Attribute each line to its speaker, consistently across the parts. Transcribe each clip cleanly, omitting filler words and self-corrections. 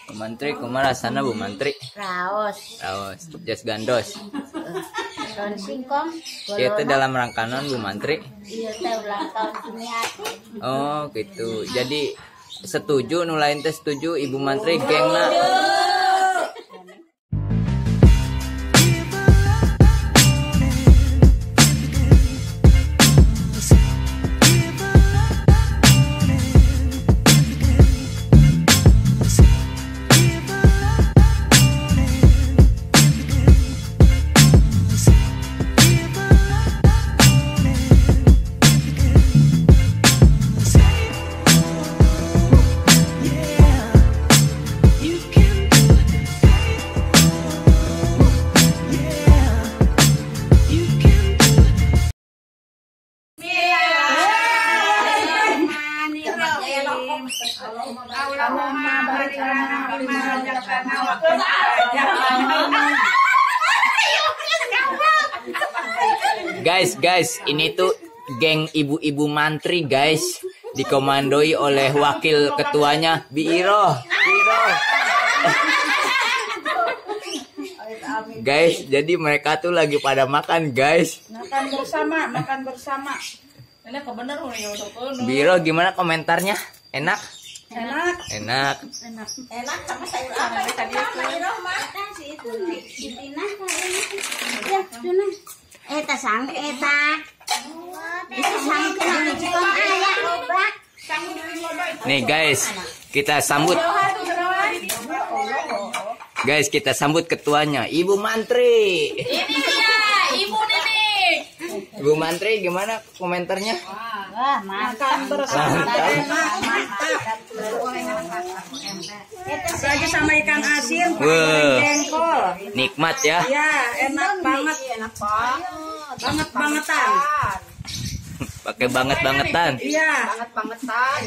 Speaker 1: Bu Mantri kumaha rasana Bu Mantri?
Speaker 2: Raos.
Speaker 1: Raos, jas gandos.
Speaker 2: Daun singkong.
Speaker 1: Ieu teh dalam rangka naon Bu Mantri?
Speaker 2: Ieu teh ulang tahun Sumiati.
Speaker 1: Oh, gitu. Jadi setuju nu lain teh setuju Ibu Mantri gengna. Guys, guys, ini tuh geng ibu-ibu mantri, guys, dikomandoi oleh wakil ketuanya Bi Iroh. Bi Iroh. Guys, jadi mereka tuh lagi pada makan, guys.
Speaker 3: Makan bersama, makan bersama.
Speaker 1: Bi Iroh, gimana komentarnya? Enak?
Speaker 3: Enak.
Speaker 1: Enak.
Speaker 3: Enak. Enak sama sayur apa? Sama Iroh makan
Speaker 2: si itu si Tina. Ya, Tina. Eta sang eta. Itu sang kena aya loba.
Speaker 1: Nih guys, kita sambut. Guys, kita sambut ketuanya, Ibu Mantri.
Speaker 4: Ini dia, Ibu Ninik.
Speaker 1: Ibu Mantri gimana komentarnya?
Speaker 2: Wah, mantap.
Speaker 3: Bersama enak, mantap. Lagi sama ikan asin, jengkol.
Speaker 1: Nikmat ya.
Speaker 3: Iya, enak banget. Enak banget. Banget bangetan.
Speaker 1: Pakai banget-bangetan.
Speaker 3: Iya, banget-bangetan.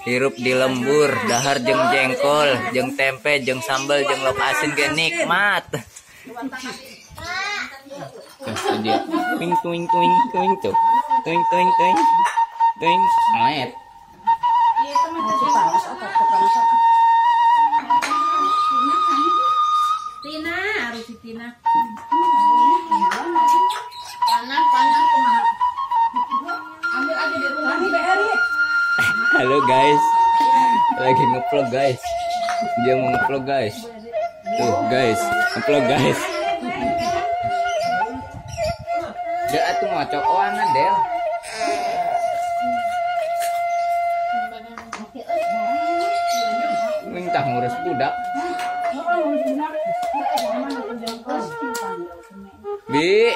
Speaker 1: Hirup di lembur, dahar jeung jengkol, jeung tempe, jeung sambal, jeung lok asin ge nikmat. Tuh dia. Twing twing twing twing tuh. Twing twing twing. Twing. Met.
Speaker 4: Tina, harus si Tina. Panas, panas kumaha. Ambil aja di rumah.
Speaker 1: Halo guys. Lagi ngevlog guys. Dia mau ngevlog guys. Tuh guys, ngevlog guys. Del atuh mau cokoan Del. Minta ngurus budak. Bi.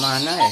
Speaker 1: Mana ya?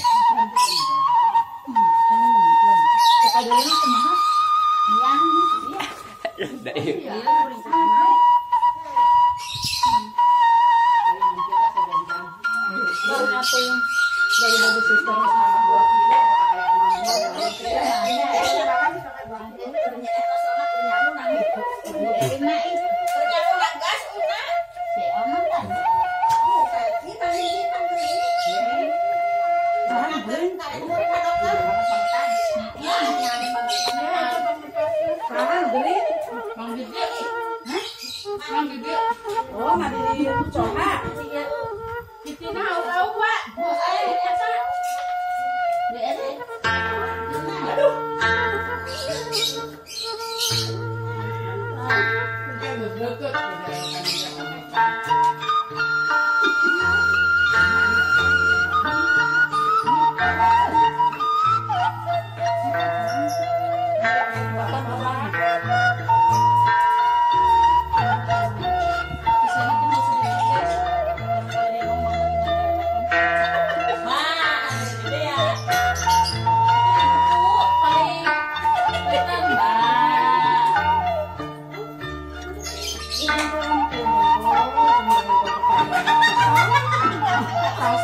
Speaker 4: Saus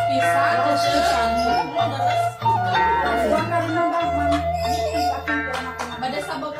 Speaker 4: pisang, pada sabab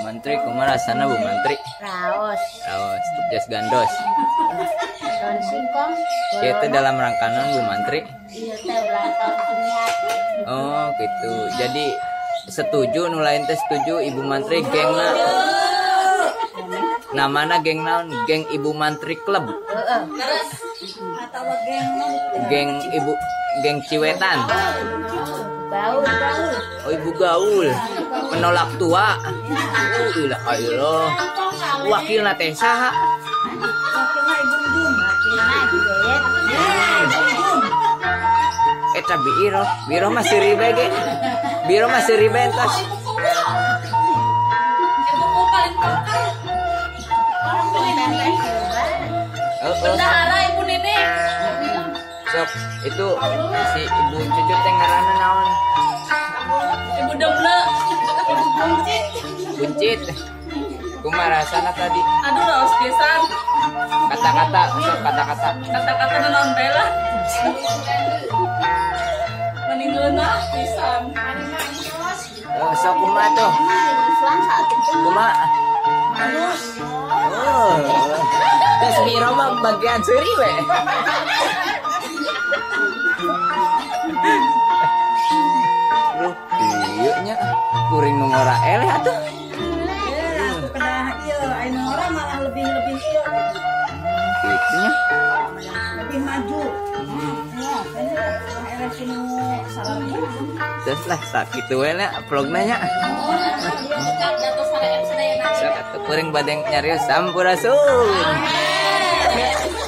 Speaker 1: Menteri kumaha rasana Bu Menteri?
Speaker 2: Raos.
Speaker 1: Raos, jas gandos.
Speaker 2: Daun singkong.
Speaker 1: Itu dalam rangka naon Bu Menteri?
Speaker 2: Iya teh ulang tahun Sumiati.
Speaker 1: Oh, gitu. Jadi setuju nu lain teh setuju Ibu Mantri gengna. Namana geng naon? Geng Ibu Mantri Club.
Speaker 2: Heeh.
Speaker 3: Atawa geng
Speaker 1: geng Ibu geng Ciwetan.
Speaker 2: Gaul, gaul.
Speaker 1: Oh, Ibu gaul. Menolak tua. Ilah Allah. Wakilna teh saha?
Speaker 3: Wakilna Ibu Jum.
Speaker 2: Wakilna Ibu Yeyet.
Speaker 1: Eta Biiro, Biiro mah seuri bae ge. Biiro mah seuri bae entos.
Speaker 4: Ibu paling pakar. Bendahara Ibu Nenek.
Speaker 1: Sok, itu si Ibu Cucu teh ngaranna naon?
Speaker 4: Ibu Demle. Ibu Buncit.
Speaker 1: Buncit. Kumaha rasana tadi?
Speaker 4: Aduh, raos pisan.
Speaker 1: Kata-kata, sok kata-kata.
Speaker 4: Kata-kata naon bae lah. Mending ngeunah pisan.
Speaker 1: Oh, sok kumaha tuh? Kumaha? Oh. Terus Biro mah bagian seuri we. Duh, ieu nya kuring nu ngora eleh atuh.
Speaker 3: Aku kedah ieu, aya nu ngora malah lebih-lebih ieu gitu.
Speaker 1: Kitu nya.
Speaker 3: Lebih maju.
Speaker 1: Terus lah sakitu we nya vlogna nya. Sok atuh kuring bade nyarios sampurasun.
Speaker 4: Amin.